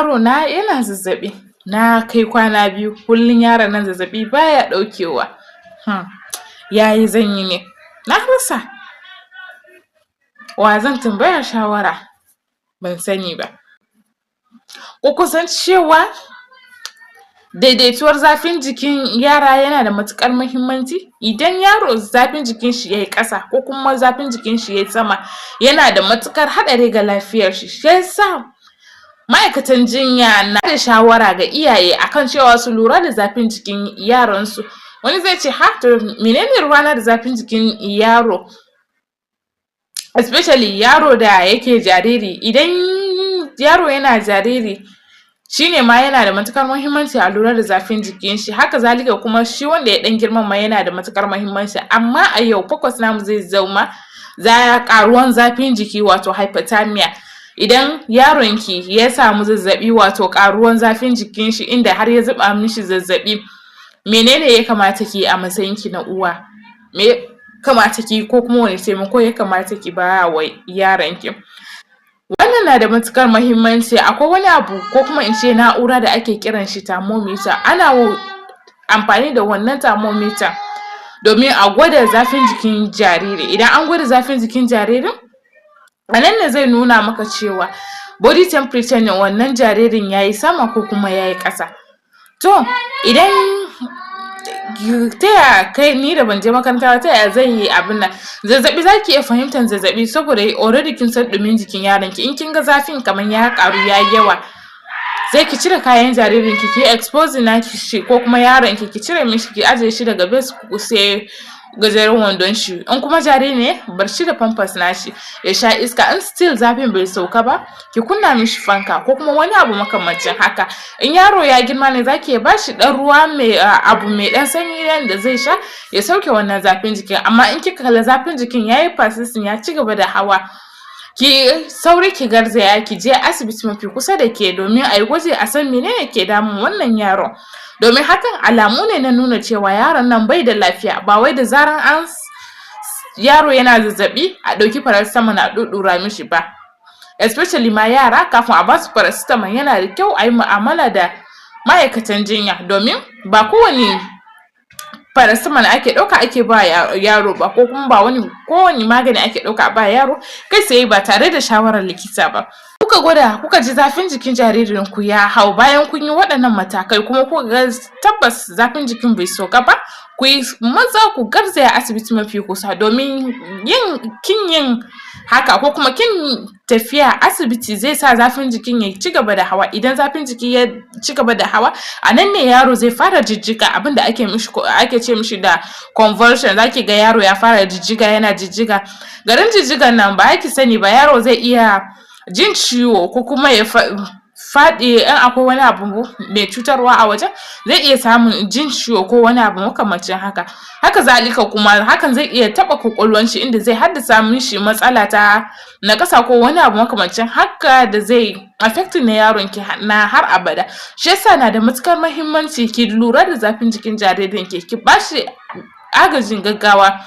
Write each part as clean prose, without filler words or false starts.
Yaro na yana zazzaɓi, na kai kwana 2 kullum yaron nan zazzaɓi baya ɗaukewa. Yaya zanyi ne? Na rasa wa zan tambaya shawara, ban sani ba. Ko kun san cewa daidaituwar zafin jikin yara yana da matuƙar muhimmanci? Idan yaro zafin jikin shi yayi ƙasa ko kuma zafin jikin shi yayi sama, yana da matuƙar haɗari ga lafiyar shi. Shi yasa ma'aikatan jinya na bada shawara ga iyaye akan cewa su lura da zafin jikin yaran su. Wani zai ce, "Ha, to menene ruwana da zafin jikin yaro?" Especially yaro da yake jariri. Idan yaro yana jariri shine ma yana da matuƙar muhimmanci a lura da zafin jikin shi, haka zalika kuma shi wanda ya ɗan girman ma yana da matuƙar muhimmanci. Amma a yau focus namu zai zama ƙaruwan zafin jiki, wato hypothermia. Idan yaron ki ya samu zazzaɓi, wato ƙaruwan zafin jikin shi, inda har ya zuba mishi zazzaɓi, menene ya kamata kiyi a matsayin ki na uwa? Me ya kamata kiyi, ko kuma wane taimako ya kamata ki ba wa yaron ki? Wannan na da matuƙar muhimmanci. Akwai wani abu, ko kuma in ce na'ura, da ake kiran shi thermometer. Ana amfani da wannan thermometer domin a gwada zafin jikin jariri. Idan an gwada zafin jikin jaririn, a nan ne zai nuna maka cewa body temperature na wannan jaririn yayi sama ko kuma yayi ƙasa. To idan ta yaya kai, ni da ban je makaranta ba, ta yaya zan yi abun nan? Zazzaɓi, zaki iya fahimtar zazzaɓi saboda already kin san ɗumin jikin yaron ki. In kin ga zafin kaman ya ƙaru, yayi yawa, sai ki cire kayan jaririn ki, kiyi exposing nashi, ko kuma yaron ki, ki cire mishi, ki ajiye shi daga bed sai gajeren wandon shi. In kuma jariri ne, bar shi da pampers nashi ya sha iska. In still zafin bai sauka ba, ki kunna mishi fanka ko kuma wani abu makamancin haka. In yaro ya girma ne, zaki iya bashi ɗan ruwa mai abu mai ɗan sanyi yanda zai sha ya sauke wannan zafin jikin. Amma in kika kalla zafin jikin yayi persisting, ya cigaba da hawa, ki sauri ki garzaya ki je asibiti mafi kusa da ke domin ayi gwaji a san menene ke damun wannan yaron, domin hakan alamu ne na nuna cewa yaron nan bai da lafiya. Ba wai da zaran an yaro yana zazzaɓi a ɗauki paracetamol a ɗuɗɗura mishi ba. Especially ma yara, kafin a basu paracetamol, yana da kyau ayi mu'amala da ma'aikatan jinya, domin ba kowane paracetamol ake ɗauka ake ba yaro ba, ko kuma ba wani kowane magani ake ɗauka a ba yaro kai tsaye ba tare da shawarar likita ba. Kuka gwada, kuka ji zafin jikin jaririn ku ya hau, bayan kun yi waɗannan matakai kuma kuka ga tabbas zafin jikin bai sauka ba, ku yi maza ku garzaya asibiti mafi kusa, domin yin kin yin haka ko kuma kin tafiya asibiti zai sa zafin jikin ya cigaba da hawa. Idan zafin jiki ya cigaba da hawa, a nan ne yaro zai fara jijjiga, abinda ake mishi ake ce mishi da convulsion. Zaki ga yaro ya fara jijjiga, yana jijjiga. Garin jijjigan nan, ba ki sani ba, yaro zai iya jin ciwo ko kuma ya faɗi. In akwai wani abu mai cutarwa a wajen, zai iya samun jin ciwo ko wani abu makamancin haka. Haka zalika kuma hakan zai iya taɓa ƙwaƙwalwan shi, inda zai haddasa mishi matsala ta naƙasa ko wani abu makamancin haka da zai affecting na yaron ki na har abada. Shi yasa na da matuƙar muhimmanci ki lura da zafin jikin jaririn ki, ki bashi agajin gaggawa,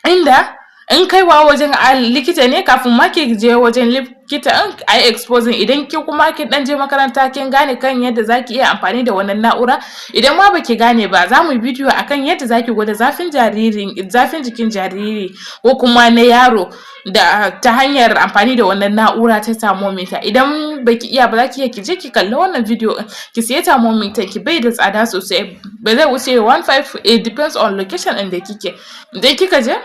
inda in kaiwa wajen likita ne, kafin ma ki je wajen likita ayi exposing. Idan ke kuma kin ɗan je makaranta, kin gane kan yadda zaki iya amfani da wannan na'ura. Idan ma baki gane ba, zamu yi bidiyo akan yadda zaki gwada zafin jariri, zafin jikin jariri ko kuma na yaro da ta hanyar amfani da wannan na'ura ta thermometer. Idan baki iya ba, zaki iya ki je ki kalli wannan bidiyo ɗin, ki siya thermometer ki. Bai da tsada sosai, ba zai wuce 1.5, it depends on location ɗin da kike. Idan kika je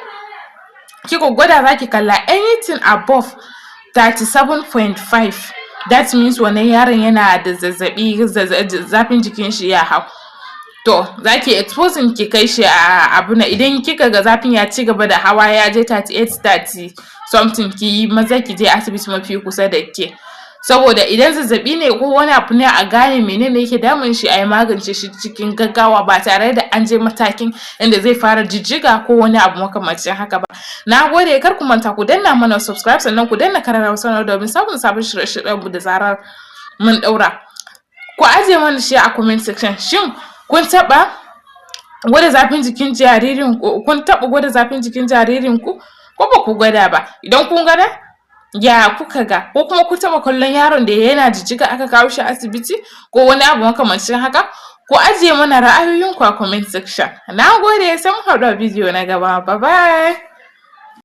kika gwada, zaki kalla anything above 37.5, that means wannan yaron yana da zazzaɓi, zafin jikin shi ya hau. To zaki exposing, ki kai shi a abuna. Idan kika ga zafin ya cigaba da hawa, ya je 38, 30 something, kiyi maza ki je asibiti mafi kusa da ke, saboda idan zazzaɓi ne ko wani abu ne, a gane menene yake damun shi, a magance shi cikin gaggawa ba tare da an je matakin inda zai fara jijjiga ko wani abu makamancin haka ba. Nagode, kar ku manta ku danna mana subscribe, sannan ku danna ƙararrawar sanarwa domin samun sabon shirye-shiryen mu da zarar mun ɗaura. Ku ajiye mana shi a comment section: shin kun taɓa gwada zafin jikin jaririn ku? Kun taɓa gwada zafin jikin jaririn ku ko ba ku gwada ba? Idan kun gwada Ya kuka ga? Ko kuma kun taɓa kallon yaron da yana jijjiga aka kawo shi asibiti ko wani abu makamancin haka? Ku ajiye mana ra'ayoyinku a comment section. Na gode, sai mun haɗu a bidiyo na gaba. Bye bye.